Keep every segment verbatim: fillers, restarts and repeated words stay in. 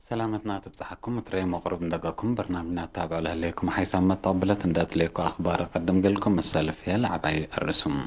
ሰላመትና ትብጽሐኩም፣ እትረይ መቅሩብ እንደገኩም በርናምጅና ትታብዑ ለህሌኩም ሓይሳም መተቅብለት እንደ እትሌኩ አክባር እቀድም ገልኩም። መሰልፍ የል ዐባይ አርስም።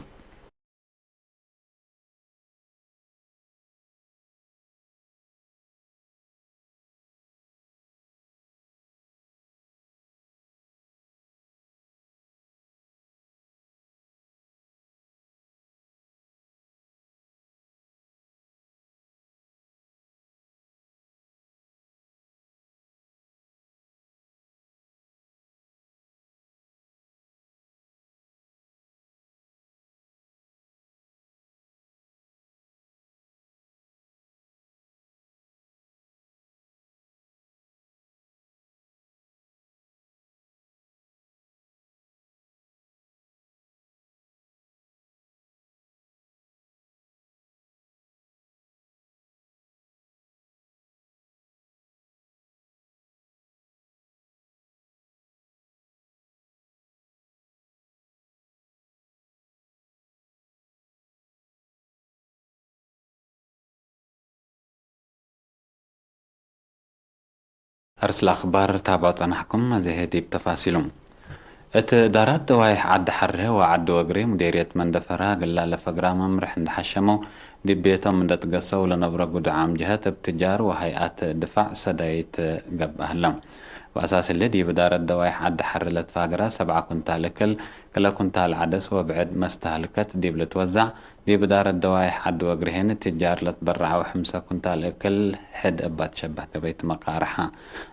አርስ ለአክባር ታብዖ ጸናሕኩም። አዜ ህዬ ዲብ ተፋሲሉ። እት ዳራት ደዋይሕ ዐዲ ሐሬ ወዐዲ ወግሬ ሙዴርየት መንደፈራ እግል ላለ ፈግራ መምርሕ እንዴ ሐሸመው፣ ዲብ ቤቶም እንዴ ትገሰው ለነብረ ግዱዓም ጀሀት እብ ትጃር ወሀይአት ድፋዕ ሰዳይት ገብአ ህለ። ወአሳስ እሊ ዲብ ዳረት ደዋይሕ ዐዲ ሐሬ ለትፋገራ ሰብዓ ኩንታል እክል፣ ክለ ኩንታል ዐደስ ወብዕድ መስተህልከት ዲብ ልትወዛዕ፣ ዲብ ዳረት ደዋይሕ ዐዲ ወግሬ ህኒ ትጃር ለትበረዐው ሕምሰ ኩንታል እክል ሕድ እባ ትሸበህ ገበይ ትመቃርሐ።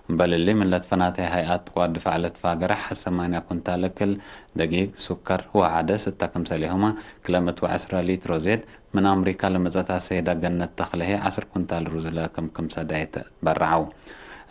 እምበል እሊ፣ ምን ለትፈናተየ ሀይአት ቅዋት ድፋዕ ለትፋገረ ሐ ሰማንያ ኩንታል እክል ደጊግ፣ ሱከር ወዐደስ እተ ክምሰሌሁመ ክለ ምእት ወዐስረ ሊትሮ ዜድ፣ ምን አምሪካ ለመጸት አሰይዳ ገነት ተክለ ህዬ ዐስር ኩንታል ሩዝ ለክምክም ሰዳይት በረዐው።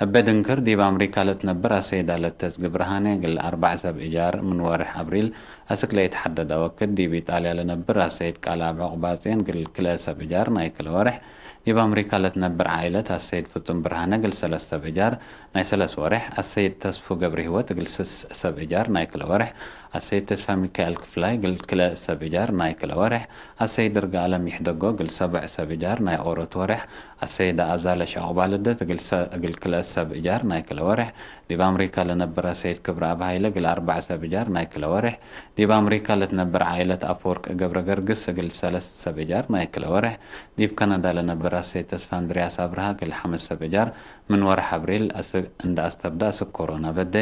እበ ድንክር ዲብ አምሪካ ለትነብር አሰይድ አለተጽጊ ብርሃኔ እግል አርበዕ ሰብ እጃር ምን ወሬሕ አብሪል አስክ ለኢትሐደደ ወክድ፣ ዲብ ኢጣልያ ለነብር አሰይድ ቃልአብ ዑቅባጼን እግል ክልኤ ሰብ እጃር ናይ ክልኤ ወሬሕ፣ ዲብ አምሪካ ለትነብር ዓኢለት አሰይድ ፍጹም ብርሃነ እግል ሰለስ ሰብ እጃር ናይ ሰለስ ወሬሕ፣ አሰይድ ተስፉ ገብረሂወት እግል ስስ ሰብ እጃር ናይ ክልኤ ወሬሕ፣ አሰይድ ተስፋሚካኤል ክፍላይ እግል ክልኤ ሰብ እጃር ናይ ክልኤ ወሬሕ፣ አሰይድ ይርጋአለም ይሕደጎ እግል ሰብዕ ሰብ እጃር ናይ ኦሮት ወሬሕ፣ አሰይድ አዛለሽ ዑቅባልደት እግል ሰ-፣ እግል ክልኤ ሰብ እጃር ናይ ክልኤ ወሬሕ፣ ዲብ አምሪካ ለነብር አሰይድ ክብረአብ ሀይለ እግል አርበዕ ሰብ እጃር ናይ ክልኤ ወሬሕ፣ ዲብ አምሪካ ለትነብር ዓኢለት አፈወርቅ ገብረገርግስ እግል ሰለስ ሰብ እጃር ናይ ክልኤ ወሬሕ፣ ዲብ ካናዳ ለነብር አሰይድ ተስፋ እንድርያስ አብርሃ እግል ሐምስ ሰብ እጃር ምን ወርሕ አብሪል አስ-፣ እንደ አስተብደ አስክ ኮሮና በዴ።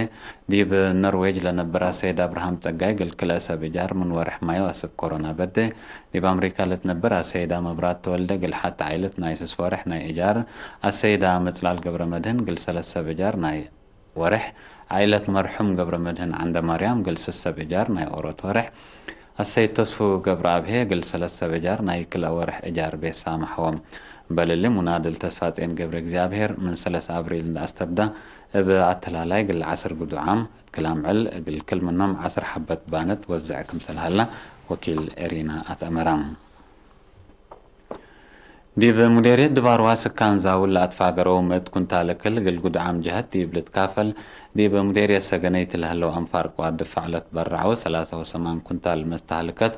ዲብ ኖርዌጅ ለነብር አሰይድ አብርሃም ጸጋይ እግል ክልኤ ሰብ እጃር ምን ወርሕ ማዮ አስክ ኮሮና በዴ። ዲብ አምሪካ ለትነብር አሰይዳ መብራት ተወልደ እግል ሐቲ ዓኢለት ናይ ስስ ወርሕ ናይ እጃር፣ አሰይዳ መጽላል ገብረመድህን እግል ሰለስ ሰብ እጃር ናይ ወርሕ፣ ዓኢለት መርሑም ገብረመድህን ዐንደማርያም እግል ስስ ሰብ እጃር ናይ ኦሮት ወርሕ፣ አሰይድ ተስፉ ገብረአብሄ እግል ሰለስ ሰብ እጃር ናይ ክልኤ ወርሕ እጃር ቤት ሳመሐዎም። እምበል እሊ፣ ሙናድል ተስፋጼን ገብረ እግዚኣብሔር ምን ሰለስ አብሪል እንደ አስተብዳ፣ እብ አተላላይ እግል ዐስር ግዱዓም እት ክል አምዕል፣ እግል ክል ምኖም ዐስር ሐበት ባነት ወዝዕ ክምሰል ሀላ ወኪል ኤሪና አትአመረ። ዲብ ሙዴርየት ድባርዋ ስካን ዛውል ለአትፋገረው ምእት ኩንታል እክል እግል ግዱዓም ጀሀት ዲብ ልትካፈል፣ ዲብ ሙዴርየት ሰገነይት ለህለው አንፋር ቅዋት ድፋዕ ለትበረዐው ሰላሳ ወሰማን ኩንታል መስተህልከት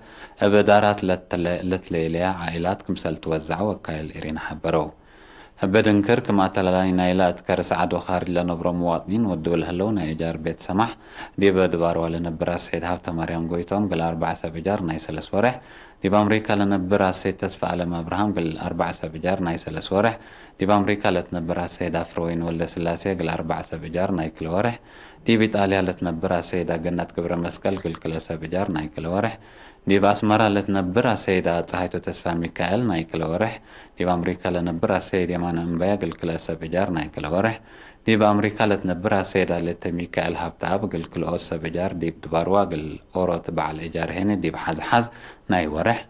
እብ ዳራት ለትለ-፣ ለትሌለያ ዓኢላት ክምሰል ትወዘዐ ወካይል ኤሪና ሐበረው። እብ ድንክር ክም አተላላይ ናይለ እት ከርስ ዐድ ወካርጅ ለነብሮ መዋጥኒን ወድው ለህለው ናይ እጃር ቤት ሰማሕ፣ ዲብ ድባርዋ ለነብር አሰይድ ሀብተማርያም ጎይቶም እግል አርበዕ ሰብ እጃር ናይ ሰለስ ወሬሕ፣ ዲብ አምሪካ ለነብር አሰይድ ተስፋአለም አብርሃም እግል አርበዕ ሰብ እጃር ናይ ሰለስ ወሬሕ፣ ዲብ አምሪካ ለትነብር አሰይድ አፍረወይን ወልደስላሴ እግል አርበዕ ሰብ እጃር ናይ ክልኤ ወሬሕ፣ ዲብ ኢጣልያ ለትነብር አሰይዳ ገነት ገብረመስቀል እግል ክልኤ ሰብ እጃር ናይ ክልኤ ወሬሕ፣ ዲብ አስመራ ለትነብር አሰይዳ ጸሃይቱ ተስፋሚካኤል ናይ ክልኤ ወሬሕ፣ ዲብ አምሪካ ለነብር አሰይድ የማነ እምበየ እግል ክልኤ ሰብ እጃር ናይ ክልኤ ወሬሕ፣ ዲብ አምሪካ ለትነብር አሰይዳ ሌተ ሚካኤል ሀብተአብ እግል ክልኦት ሰብ እጃር ዲብ ድባርዋ እግል ኦሮት በዐል እጃር ሄኒ ዲብ ሐዝሐዝ ናይ ወሬሕ፣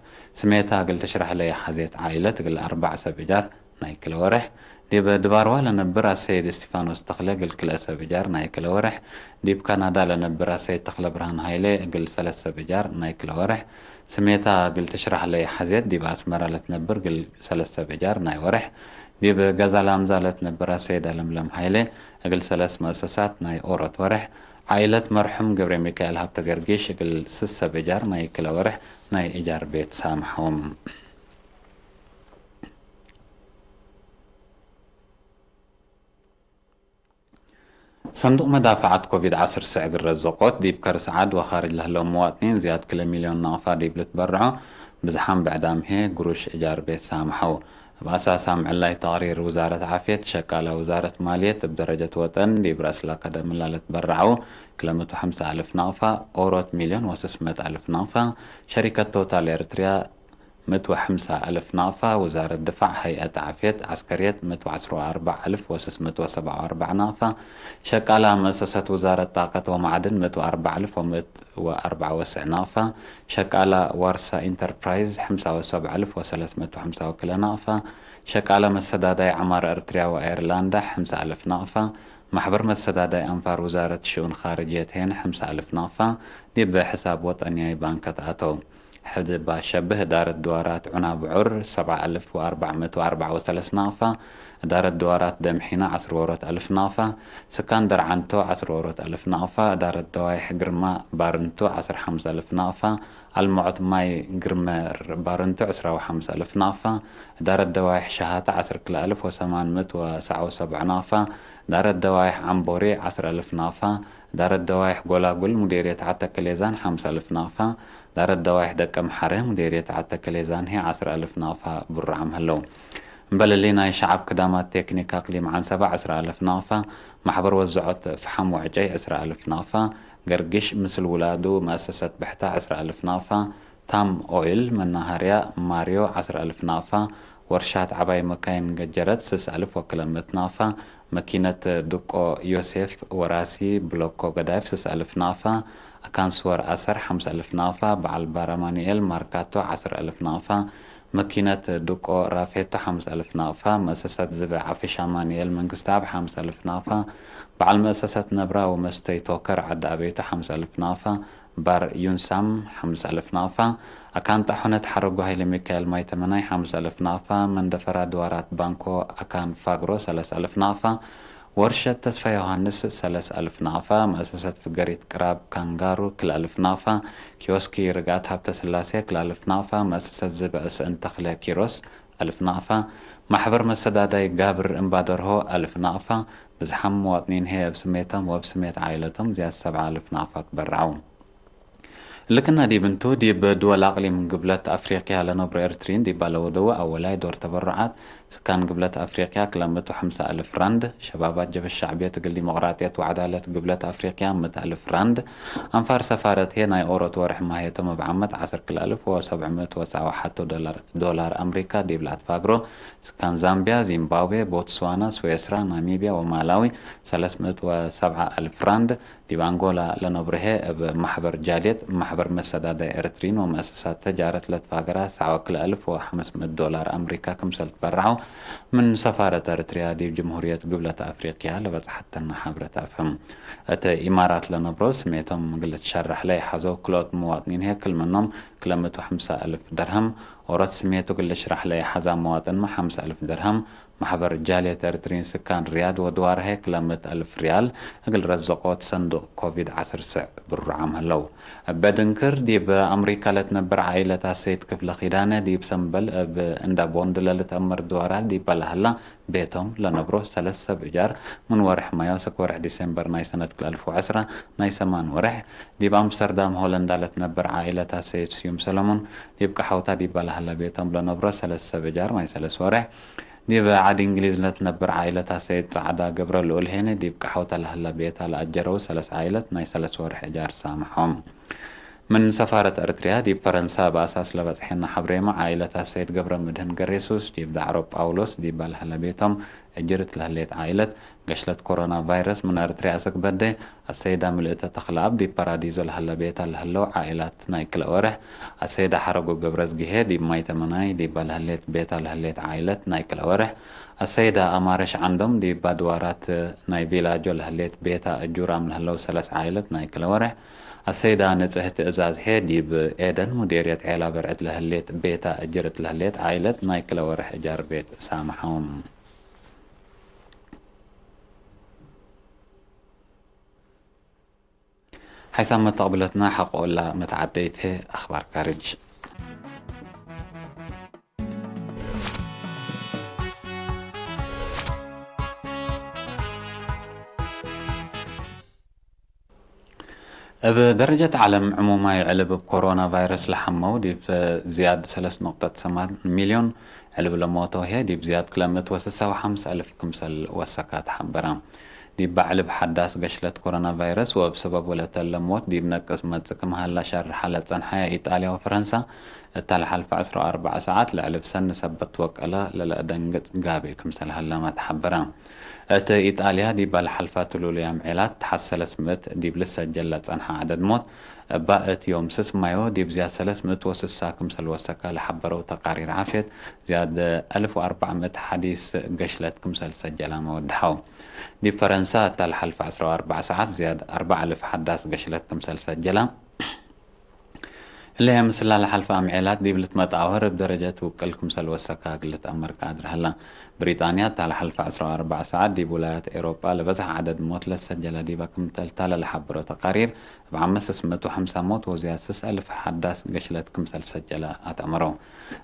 ስሜታ እግል ትሽረሕ ለየሐዜት ዓኢለት እግል አርበዕ ሰብ እጃር ናይ ክልኤ ወሬሕ፣ ዲብ ድባርዋ ለነብር አሰይድ እስቲፋኖስ ተክለ እግል ክልኤ ሰብ እጃር ናይ ክልኤ ወሬሕ፣ ዲብ ካናዳ ለነብር አሰይድ ተክለብርሃን ሀይሌ እግል ሰለስ ሰብ እጃር ናይ ክልኤ ወሬሕ፣ ስሜታ እግል ትሽረሕ ለየሐዜት ዲብ አስመራ ለትነብር እግል ሰለስ ሰብ እጃር ናይ ወሬሕ፣ ዲብ ገዛ ላምዛ ለትነብር አሰይዳ ለምለም ሀይሌ እግል ሰለስ መአሰሳት ናይ ኦሮት ወሬሕ፣ ዓኢለት መርሑም ገብረሚካኤል ሀብተገርጊሽ እግል ስስ ሰብ እጃር ናይ ክልኤ ወሬሕ ናይ እጃር ቤት ሳምሐዎም። ሰንዱቅ መዳፈዓት ኮቪድ ዐስር ስዕ እግል ረዘቆት፣ ዲብ ከርስ ዐድ ወካርጅ ለህለው መዋጥኒን ዝያድ ክለ ሚልዮን ናቅፋ ዲብ ልትበረዖ ብዝሓም ብዕዳም ህዬ ግሩሽ እጃር ቤት ሳምሐው። እብ አሳስ አምዕላይ ተቅሪር ውዛረት ዓፍየት፣ ሸቃላ ውዛረት ማልየት እብ ደረጀት ወጠን ዲብ ረአስ ለከደምላ ለትበረዐው ክለ ምእት ወሐምሳ አልፍ ናቅፋ፣ ኦሮት ሚልዮን ወስስ ምእት አልፍ ናቅፋ፣ ሸሪከት ቶታል ኤርትርያ ምእት ወሐምሳ አልፍ ናቅፋ፣ ውዛረት ድፋዕ፣ ሀይአት ዓፍየት ዐስከርየት ምእት ወዐስር ወአርበዕ አልፍ ወስስ ምእት ወሰብዓ ወአርበዕ ናቅፋ፣ ሸቃላ መእሰሰት ውዛረት ጣቀት ወማዕድን ምእት ወአርበዕ አልፍ ወምእት ወአርበዓ ወስዕ ናቅፋ፣ ሸቃላ ዋርሳ ኢንተርፕራይዝ ሐምሳ ወሰብዕ አልፍ ወሰለስ ምእት ወሐምሳ ወክልኤ ናቅፋ፣ ሸቃላ መሰዳዳይ ዐማር ኤርትርያ ወአየርላንዳ ሐምሳ አልፍ ናቅፋ፣ ማሕበር መሰዳዳይ አንፋር ውዛረት ሽኡን ካርጅየት ሄን ሐምሳ አልፍ ናቅፋ፣ ዲብ ሕሳብ ወጠንያይ ባንከት አተው። ሕድ ባሸብህ እዳረት ድዋራት ዑና ብዑር ሰብዓ አልፍ ወአርበዕ ምእት ወአርበዕ ወሰለስ ናቅፋ፣ እዳረት ድዋራት ደምሒና ዐስር ወሮት አልፍ ናቅፋ፣ ስካን ደርዓንቶ ዐስር ወሮት አልፍ ናቅፋ፣ እዳረት ደዋይሕ ግርማ ባርንቶ ዐስር ሐምስ አልፍ ናቅፋ፣ አልሞዕት ማይ ግርመ ባርንቶ ዕስራ ወሐምስ አልፍ ናቅፋ፣ እዳረት ደዋይሕ ሸሃተ ዐስር ክልኤ አልፍ ወሰማን ምእት ወሰዓ ወሰብዓ ናቅፋ፣ እዳረት ደዋይሕ ዐምቦሬ ዐስር አልፍ ናቅፋ፣ እዳረት ደዋይሕ ጎላጉል ሙዴርየት ዐተከሌዛን ሐምስ አልፍ ናቅፋ፣ እዳረት ደዋይሕ ደቀምሐረ ሙዴርየት ዐተከሌዛን ህዬ ዐስር አልፍ ናቅፋ ብሩዓም ህለው። እምበል እሊ፣ ናይ ሸዐብ ክዳማት ቴክኒክ አቅሊም ዐንሰበ ዐስር አልፍ ናቅፋ፣ ማሕበር ወዘዖት ፈሐም ወዕጨይ ዐስር አልፍ ናቅፋ፣ ገርግሽ ምስል ውላዱ መአሰሰት ብሕታ ዐስር አልፍ ናቅፋ፣ ታም ኦይል መናሃርያ ማርዮ ዐስር አልፍ ናቅፋ፣ ወርሻት ዐባይ መካይን ገጀረት ስስ አልፍ ወክለ ምእት ናቅፋ፣ መኪነት ድቆ ዮሴፍ ወራሲ ብሎኮ ገዳይፍ ስስ አልፍ ናቅፋ፣ አካን ስወር አሰር ሐምስ አልፍ ናቅፋ፣ በዐል ባር አማኑኤል ማርካቶ ዐስር አልፍ ናቅፋ፣ መኪነት ድቆ ራፌቶ ሐምስ አልፍ ናቅፋ፣ መእሰሰት ዝብዕ ዐፍሽ አማኑኤል መንግስተአብ ሐምስ አልፍ ናቅፋ፣ በዐል መእሰሰት ነብራ ወመስተይ ቶከር ዐዲ አቤቶ ሐምስ አልፍ ናቅፋ፣ ባር ዩንሳም ሐምስ አልፍ ናቅፋ፣ አካን ጣሑነት ሐረጉ ሀይለ ሚካኤል ማይ ተመናይ ሐምስ አልፍ ናቅፋ፣ መንደፈራ ድዋራት ባንኮ አካን ፋግሮ ሰለስ አልፍ ናቅፋ፣ ወርሸት ተስፋ ዮሃንስ ሰለስ አልፍ ናቅፋ፣ መእሰሰት ፍገሪት ቅራብ ካንጋሩ ክልኤ አልፍ ናቅፋ፣ ኪዮስኪ ርግአት ሀብተስላሴ ክልኤ አልፍ ናቅፋ፣ መእሰሰት ዝብዕ ስእን ተክለ ኪሮስ አልፍ ናቅፋ፣ ማሕበር መሰዳዳይ ጋብር እምባደርሆ አልፍ ናቅፋ፣ ብዝሓም መዋጥኒን ህዬ እብ ስሜቶም ወእብ ስሜት ዓኢለቶም ዝያድ ሰብዓ አልፍ ናቅፋ ትበረዐው። እሊ ክና ዲብ እንቱ፣ ዲብ ድወል አቅሊም ግብለት አፍሪቅያ ለነብሮ ኤርትርዪን ዲባ ለወደወ አወላይ ዶር ተበሩዓት፣ ስካን ግብለት አፍሪቅያ ክለ ምእት ወሐምሳ አልፍ ራንድ፣ ሸባብ አጀበ ሸዕብየት እግል ዲሞቅራጥየት ወዐዳለት ግብለት አፍሪቅያ ምእት አልፍ ራንድ፣ አንፋር ሰፋረት ህዬ ናይ ኦሮት ወርሕ ማህየቶም እብ ዓመት ዐስር ክልኤ አልፍ ወሰብዕ ምእት ወሰብዓ ወሐቱ ዶላር፣ ዶላር አምሪካ ዲብ ለአትፋግሮ፣ ስካን ዛምቢያ፣ ዚምባብዌ፣ ቦትስዋና፣ ስዌስራ፣ ናሚብያ ወማላዊ ሰለስ ምእት ወሰብዓ አልፍ ራንድ፣ ዲብ አንጎላ ለነብርሄ እብ ማሕበር ጃልየት፣ ማሕበር መሰዳዳይ ኤረትርዪን ወመአሰሳት ተጃረት ለትፋገራ ሰዕ ወክልኤ አልፍ ወሐምስ ምእት ዶላር አምሪካ ክምሰል ትበረዐው ምን ሰፋረት ኤረትርያ ዲብ ጅምሁርየት ግብለት አፍሪቅያ ለበጽሐተነ ሐብረት አፍህም። እት ኢማራት ለነብሮ ስሜቶም እግል ልትሸረሕ ለይሐዘው ክልኦት መዋጥኒን ህዬ ክል ምኖም ክለ ምእት ወሐምሳ አልፍ ደርሀም፣ ኦሮት ስሜቱ እግል ልሽረሕ ለይሐዛ መዋጥንመ ሐምስ አልፍ ደርሀም፣ ማሕበር ጃልየት ኤረትርዪን ስካን ርያድ ወድዋርሀ ክለ ምእት አልፍ ርያል እግል ረዘቆት ሰንዱቅ ኮቪድ ዐስር ስዕ ብሩዓም ህለው። እበ ድንክር ዲብ አምሪካ ለትነብር ዓኢለት አሰይድ ክፍለ ኪዳነ ዲብ ሰምበል እብ እንዳ ቦንድ ለልትአመር ድዋራት ዲባ ለሀላ ቤቶም ለነብሮ ሰለስ ሰብ እጃር ምን ወርሕ ማዮ እስክ ወርሕ ዲሴምበር ናይ ሰነት ክልኤ አልፍ ወዐስራ ናይ ሰማን ወርሕ፣ ዲብ አምስተርዳም ሆለንዳ ለትነብር ዓኢለት አሰይድ ስዩም ሰለሙን ዲብ ቀሐውታ ዲባ ለሀላ ቤቶም ለነብሮ ሰለስ ሰብ እጃር ናይ ሰለስ ወርሕ፣ ዲብ ዐድ እንግሊዝ ለትነብር ዓኢለት አሰይድ ጸዕዳ ገብረልኡል ሄኒ ዲብ ቀሐውተ ለሀለ ቤታ ለአጀረው ሰለስ ዓኢለት ናይ ሰለስ ወርሕ እጃር ሳምሖም። ምን ሰፋረት ኤረትርያ ዲብ ፈረንሳ በአሳስ ለበጽሐነ ሐብሬመ፣ ዓኢለት አሰይድ ገብረመድህን ገሬሱስ ዲብ ዳዕሮ ጳውሎስ ዲባ ለሀለ ቤቶም እጅር እት ለህሌት ዓኢለት፣ ገሽለት ኮሮና ቫይረስ ምን ኤረትርያ አሰክ በዴ፣ አሰይዳ ምልእተ ተክለአብ ዲብ ፓራዲዞ ለሀለ ቤታ ለህለው ዓኢላት ናይ ክልኤ ወርሕ፣ አሰይዳ ሐረጉ ገብረዝጊሄ ዲብ ማይ ተመናይ ዲባ ለህሌት ቤታ ለህሌት ዓኢለት ናይ ክልኤ ወርሕ፣ አሰይዳ አማረሽ ዐንዶም ዲብ ባድዋራት ናይ ቪላጆ ለህሌት ቤታ እጁራም ለህለው ሰለስ ዓኢለት ናይ ክልኤ ወርሕ፣ አሰይዳ ንጽህት ትእዛዝ ህዬ ዲብ ኤደን ሙዴርየት ዔላ በርዕድ ለህሌት ቤታ እጅር እት ለህሌት ዓኢለት ናይ ክልኤ ወርሕ እጃር ቤት ሳምሐው። ሐይሳም መተቅብለትና ሐቆ እላ መትዓደይት ህዬ አኽባር ካርጅ። እብ ደረጀት ዐለም ዕሙማይ ዕልብ እብ ኮሮና ቫይረስ ለሐመው ዲብ ዝያድ ሰለስ ነቁጠት ሰማን ሚልዮን፣ ዕልብ ለሞተው ህዬ ዲብ ዝያድ ክለ ምእት ወስሳ ወሐምስ አልፍ ክምሰል ወሰካ ተሐበረ። ዲብ ዕልብ ሐዳስ ገሽለት ኮሮና ቫይረስ ወእብ ሰበቡ ለተለ ሞት ዲብ ነቅስ መጽእ ክም ሀላ ሸርሐ ለጸንሐየ ኢጣልያ ወፈረንሳ፣ እተ ለሐልፈ ዕስራ ወአርበዕ ሰዓት ለዕልብ ሰኒ ሰበት ወቀለ ለለአደንግጽ ጋብእ ክምሰል ሀለመ ተሐበረ። እት ኢጣልያ ዲበ ለሐልፈ ትሉሉይ አምዔላት ተሐሰለስ ምእት ዲብ ልሰጀል ለጸንሐ ዐደድ ሞት፣ እባ እት ዮም ስስ ማዮ ዲብ ዝያድ ሰለስ ምእት ወስሳ ክምሰል ወሰካ ለሐበረው ተቃሪር ዓፍየት፣ ዝያድ አልፍ ወአርበዕ ምእት ሐዲስ ገሽለት ክምሰል ሰጀላመ ወደሐው። ዲብ ፈረንሳ እተ ለሐልፈ ዕስራ ወአርበዕ ሰዓት ዝያድ አርበዕ አልፍ ሐዳስ ገሽለት ክምሰል ሰጀላ። እለ ምስላ ለሐልፈ አምዔላት ዲብ ልትመጣወር እብ ደረጀት ውቅል ክምሰል ወሰካ እግል ልትአመር ቃድር ሀላ። ብሪጣንያ እተ ለሐልፈ ዕስራ ወአርበዕ ሰዓት ዲብ ውላያት ኤሮጳ ለበዝሐ ዐደድ ሞት ለሰጀለ ዲበ ክምተልታ ለለሐብሮ ተቃሪር፣ እብ ዓመት ስስ ምእት ወሐምሳ ሞት ወዝያድ ስስ አልፍ ሐዳስ ገሽለት ክምሰል ሰጀለ አትአመረው።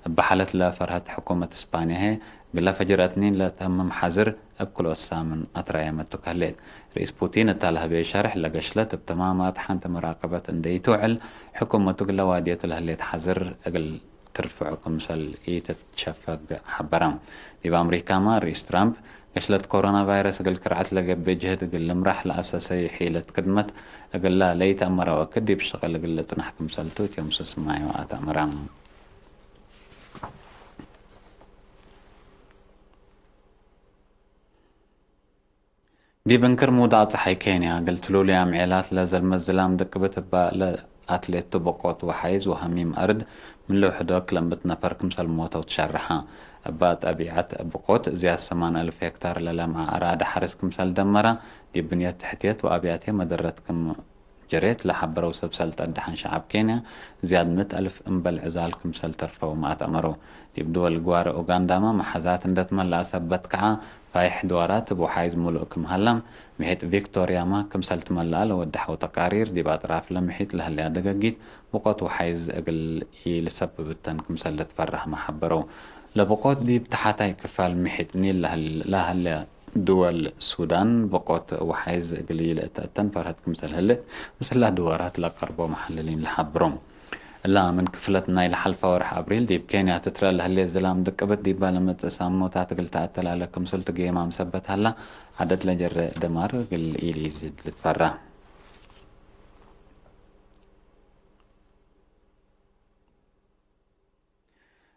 እብ ሐለት ለፈርሀት ሕኩመት እስፓንያ ህዬ፣ እግለ ፈጅር እትኒን ለተምም ሐዝር እብ ክልኦት ሳምን አትራየመቱ ከህሌት። ርኢስ ፑቲን እተ ለህበዩ ሸርሕ፣ ለገሽለት እብ ተማማት ሐንቲ መራቀበት እንዴ ኢትውዕል፣ ሕኩመቱ እግለ ዋድየቱ ለህሌት ሐዝር እግል ትርፍዑ ክምሰል ኢትትሸፈግ ሐበረ። ዲብ አምሪካመ፣ ርኢስ ትራምፕ፣ ገሽለት ኮሮና ቫይረስ እግል ክርዐት ለገብእ ጅህድ እግል ልምራሕ ለአሰሰዩ ሒለት ክድመት እግላ ለኢተአመረ ወክድ ዲብ ሽቅል እግል ልጽናሕ ክምሰልቱ እት ዮም ስስ ማዮ አትአመረ። ዲብ እንክር ሙዳእ ጸሓይ ኬንያ፣ እግል ትሉሉይ አምዔላት ለዘልመት ዝላም ድቅብት እባ ለአትሌቱ ብቆት ወሓይዝ ወሀሚም አርድ ምን ልውሕዶ ክለምት ነፈር ክምሰል ሞተው ትሸርሐ። እባ ጠቢዐት ብቆት ዝያድ ሰማን አልፍ ሄክታር ለለምዐ አራዲ ሐርስ ክምሰል ደመረ፣ ዲብ ብንየት ተሕትየት ወአብያቴ መደረት ክም ጀሬት ለሐበረው ሰብ ሰልጠት ደሐን ሸዐብ ኬንያ፣ ዝያድ ምእት አልፍ እምበል ዕዛል ክምሰል ተርፈውመ አትአመረው። ዲብ ድወል ግዋረ ኡጋንዳመ መሓዛት እንደ ትመለአ ሰበት ከዐ፣ ፋይሕ ድዋራት እብ ወሓይዝ ምሉእ ክም ሀላ፣ ምሒጥ ቪክቶርያመ ክምሰል ትመለአ ለወደሐው ተቃሪር፣ ዲብ አጥራፍ ለምሒጥ ለህለያ ደገጊት፣ ብቆት ወሓይዝ እግል ኢልሰብብ እተን ክምሰል ልትፈረህመ ሐበረው። ለብቆት ዲብ ተሓታይ ክፋል ምሒጥ ኒል ለህል-፣ ለሀለ ድወል ሱዳን ብቆት ወሓይዝ እግል ኢልእተአተን ፈርሀት ክምሰል ህሌት፣ ምስላ ድወራት ለቀርቦ መሐልሊን ለሐብሮም። እላ ምን ክፍለት ናይ ለሐልፈ ወርሕ አብሪል ዲብ ኬንያ ትትረአ ለህሌት ዝላም ድቅብት ዲባ ለመጽእ ሳምኖታት እግል ተአተላለ ክምሰል ትጌማም ሰበት ሀላ፣ ዐደድ ለጀረ ደማር እግል ኢሊዝድ ልትፈራ።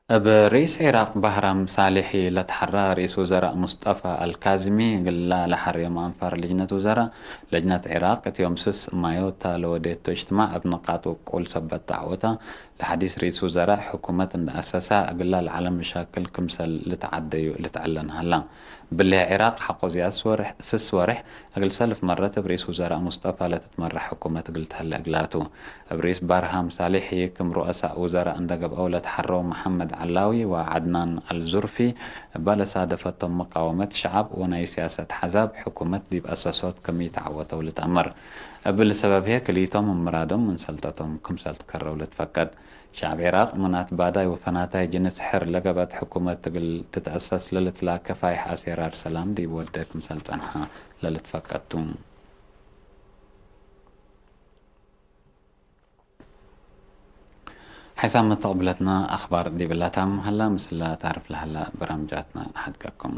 እብ ርኢስ ዒራቅ ባህራም ሳሊሒ ለትሐራ ርኢስ ውዘራእ ሙስጠፋ አልካዝሚ እግላ ለሐሬ መአንፋር ልጅነት ውዘራእ፣ ለጅነት ዒራቅ እት ዮም ስስ ማዮ እታ ለወዴቶ እጅትማዕ እብ ንቃጥ ውቁል ሰበት ደዕወተ ለሐዲስ ርኢስ ውዘራእ ሕኩመት እንደ አሰሳ እግላ ለዐለ መሻክል ክምሰል ልትዓደዩ ልትዐለን ሀላ። ብልህ ዒራቅ ሐቆ ዝያድ ስስ ወሬሕ እግል ሰልፍ መረት እብ ርኢስ ውዘራእ ሙስጠፋ ለትትመረሕ ሕኩመት እግል ተህለ እግላቱ። እብ ርኢስ ባርሃም ሳሊሒ ክም ሩአሳእ ውዘራእ እንደ ገብአው ለትሐረው መሐመድ ዐላዊ ወዐድናን አልዙርፊ እባ ለሳደፈቶም መቃወመት ሸዐብ ወናይ ሲያሰት ሐዛብ ሕኩመት ዲብ አሰሶት ክም ኢተዐወተው ልትአመር። እብሊ ሰበብ ህዬ ክልኢቶም ምን ምራዶም ምን ሰልጠቶም ክምሰል ትከረው ልትፈቀድ። ሸዐብ ዒራቅ ምን አትባዳይ ወፈናታይ ጅንስ ሕር ለገብአት ሕኩመት እግል ትትአሰስ ለልትላከ ፋይሕ አሴራር ሰላም ዲብ ወዴ ክምሰል ጸንሐ ለልትፈቀድ ቱ። ሐይሳም መተቅብለትነ አኽባር ዲብ ላታም ሀላ፣ ምስለ ታርፍ ለሀላ በራምጃትነ ነሐድገኩም።